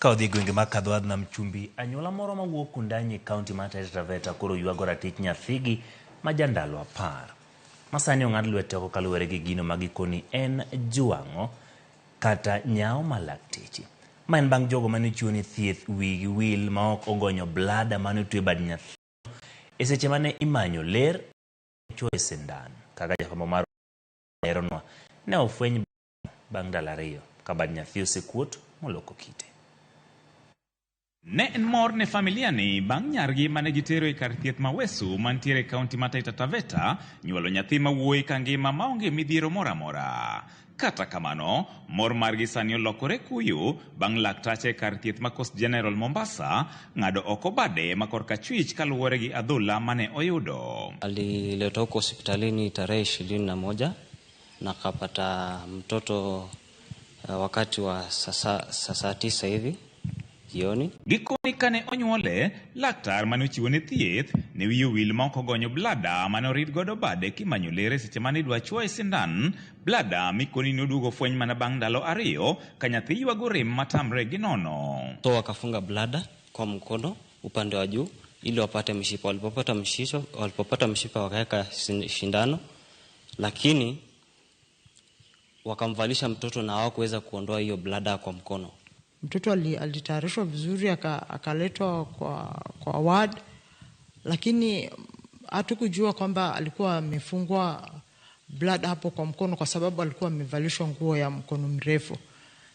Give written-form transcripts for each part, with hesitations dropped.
Ka odhi e gwenge mag Kadhowadh Nam Chumbi, anyuola moro mawuok Kundanyi e kaunti mar Taita Taveta koro ywago ratich nyathigi ma jandalo 10 ma sani ong'ad lwete oko kaluwore gi gino ma gikoni en jwang'o kata nyawo ma lakteche. Ma en bang' jogo mane ochiwo ni thieth wigi wil ma ok ogonyo blada mane otwe bad nyathi e seche mane imanyo ler chuoye sindan. Kaka jafwambo mar leronwa, ne ofweny bang' ndalo 2 ka bad nyathi osekuot moloko kite. Ne en mor ne familia ni bang' nyargi mane gitero e kar thieth ma Wesu mantiere e kaunti ma Taita Taveta nyuolo nyathi ma wuoyi ka ngima maonge midhiero moro amora. Kata kamano, mor margi sani olokore kuyo bang' laktache e kar thieth ma Coast General Mombasa ng'ado oko bade ma korka achwich kaluwore gi adhola mane oyudo. Aliletwa huko hospitalini tarehe 21 na akapata mtoto wakati wa saa 9 hivi jioni. Gikoni kane onyuole, laktar mane ochiwone thieth ne wiye owil ma ok ogonyo blada mane orid godo bade kimanyo ler e seche mane idwa chuoye sindan. Blada mikoni ne oduogo fweny mana bang' ndalo 2 ka nyathi ywago rem matamre gi nono. So wakafunga blada kwa mkono upande wa juu ili wapate mshipa. Walipopata mshipa wakaweka shindano, lakini wakamvalisha mtoto na hawakuweza kuondoa hiyo blada kwa mkono. Mtoto alitayarishwa vizuri akaletwa kwa ward, lakini hatukujua kwamba alikuwa amefungwa blood hapo kwa mkono kwa sababu alikuwa amevalishwa nguo ya mkono mrefu.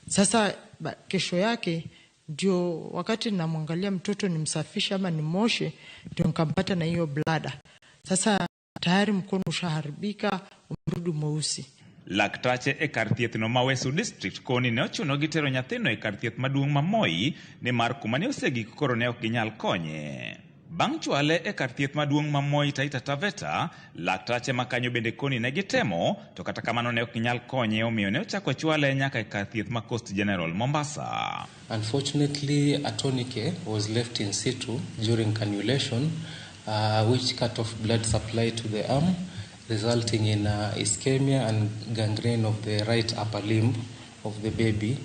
Sasa kesho yake ndio wakati namwangalia mtoto nimsafishe ama nimoshe, ndio nikampata na hiyo blada. Sasa tayari mkono ushaharibika, umerudi mweusi. Laktache e kar thieth no ma Wesu District koni ne ochuno gi tero nyathino e kar thieth maduong' ma Moi nimar kuma ne osegik koro ne ok ginyal konye. Bang' chwale e kar thieth maduong' ma Moi Taita Taveta, laktache ma kanyo bende koni ne gitemo, to kata kamano ne ok ginyal konye, omiyo ne ochako chwale nyaka e kar thieth ma Coast General Mombasa. Unfortunately, a tourniquet was left in situ during cannulation, which cut off blood supply to the arm, resulting in ischemia and gangrene of the right upper limb of the baby.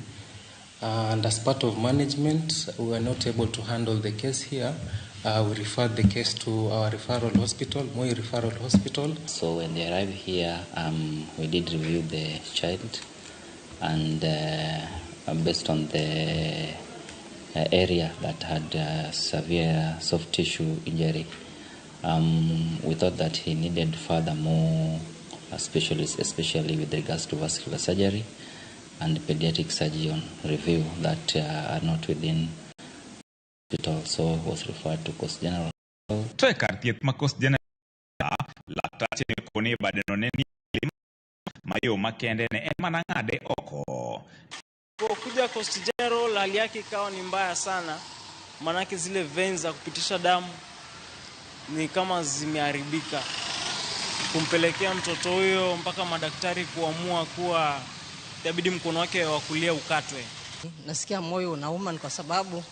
And as part of management, we were not able to handle the case here. We referred the case to our referral hospital, Moi Referral Hospital. So when they arrived here, we did review the child, and based on the area that had severe soft tissue injury, we thought that he needed further more specialists, especially with regards to vascular surgery and pediatric surgeon review that are not within hospital, so was referred to Coast General. To e kar thieth ma Coast General, laktache ne okone badeno ne ni ma yo makende ne en mana ng'ade oko. Kuja Coast General hali yake ikawa ni mbaya sana, manake zile veins za kupitisha damu ni kama zimeharibika, kumpelekea mtoto huyo mpaka madaktari kuamua kuwa itabidi mkono wake wa kulia ukatwe. Nasikia moyo unauma kwa sababu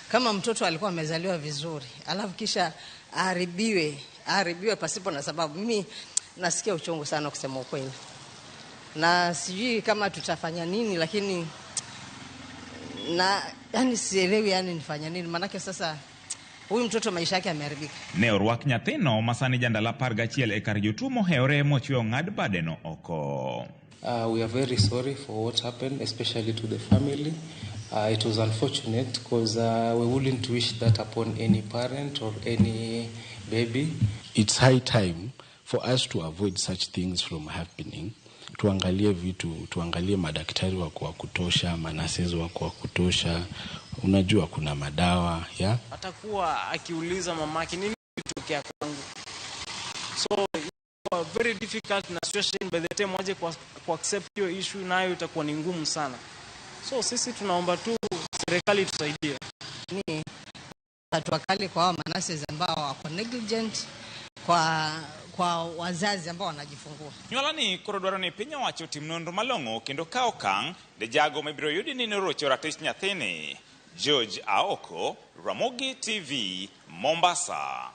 kama mtoto alikuwa amezaliwa vizuri, alafu kisha aharibiwe pasipo na sababu. Mimi nasikia uchungu sana kusema ukweli. Na sijui kama tutafanya nini, lakini na yani sielewi yani nifanya nini, manake sasa huyu mtoto maisha yake yameharibika. Ne orwak nyathino ma sani jandalo 11 e kar jotuo mohewore mochwe ong'ad badeno oko. We are very sorry for what happened, especially to the family. It was unfortunate we wouldn't wish that upon any parent or any baby. It's high time for us to avoid such things from happening. Tuangalie vitu, tuangalie madaktari wako wa kutosha, manurses wako wa kutosha. Unajua kuna madawa, ya? Atakuwa akiuliza mamake nini kilitokea kwangu. So very difficult na situation by the time waje kwa accept hiyo issue nayo itakuwa ni ngumu sana. So sisi tunaomba tu serikali tusaidie. Ni hatua kali kwa hao manurses ambao wako negligent, kwa wazazi ambao wanajifungua. Nyuola ni koro dwaro ni piny owacho otim nonro malong'o kendo kawo okang' ne jago mibiro yudi ni norocho ratich nyathini. George Aoko, Ramogi TV, Mombasa.